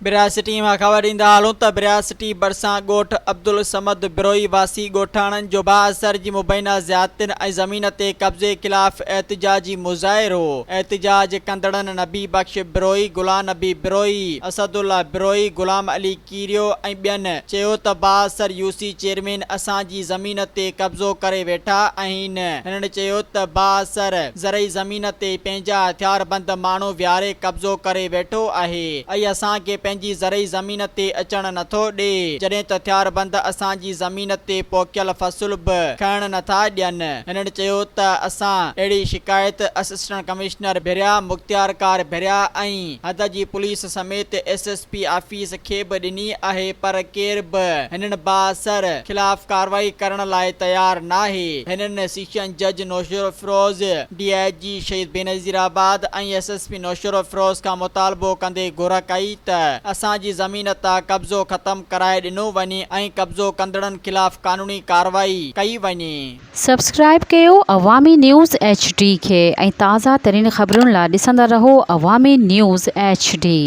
بريا city مان خبر ڏيندا هلون ته بريا سٽي ڀرسان ڳوٺ عبدالصمد بروهي واسي ڳوٺاڻن جو بااثر جي مبينا زيادتين ۽ زمين تي قبضي خلاف احتجاجي مظاهرو، احتجاج ڪندڙن نبي بخش بروهي، غلام نبي بروهي، اسدالله بروهي، غلام علي ڪيريو ۽ ٻين چيو ته بااثر يوسي چيئرمين اسان جي زمين تي قبضو ڪري ويٺا آهن، هنن چيو ته بااثر زرعي زمين تي پنهنجا هٿياربند ماڻهو ويهاري قبضو ڪري ويٺو آهي ۽ اسان کي پنهنجي زرعي زمين تي اچڻ نٿو ڏي، جڏهن ته هٿياربند اسان جي زمين تي پوکيل فصل به کڻڻ نٿا ڏين. هنن چيو ته اسان اهڙي شڪايت اسسٽنٽ ڪمشنر ڀريا، مختيارڪار ڀريا ۽ حد جي پوليس سميت ايس ايس پي آفيس کي به ڏني آهي پر ڪير به هنن بااثر خلاف ڪارروائي ڪرڻ لاء تيار ناهي. هنن سيشن جج Naushahro Feroze, D I G Shaheed Benazirabad ۽ S S P Naushahro Feroze کان مطالبو ڪندي گهر ڪئي ته اسان جي زمين تان قبضو ختم ڪرائي ڏنو وڃي ۽ قبضو ڪندڙن خلاف قانوني ڪارروائي ڪئي وڃي. سبسڪرائيب ڪيو عوامي نيوز ايڇ ڊي کي ۽ تازه ترين خبرن لا ڏسندا رهو عوامي نيوز ايڇ ڊي.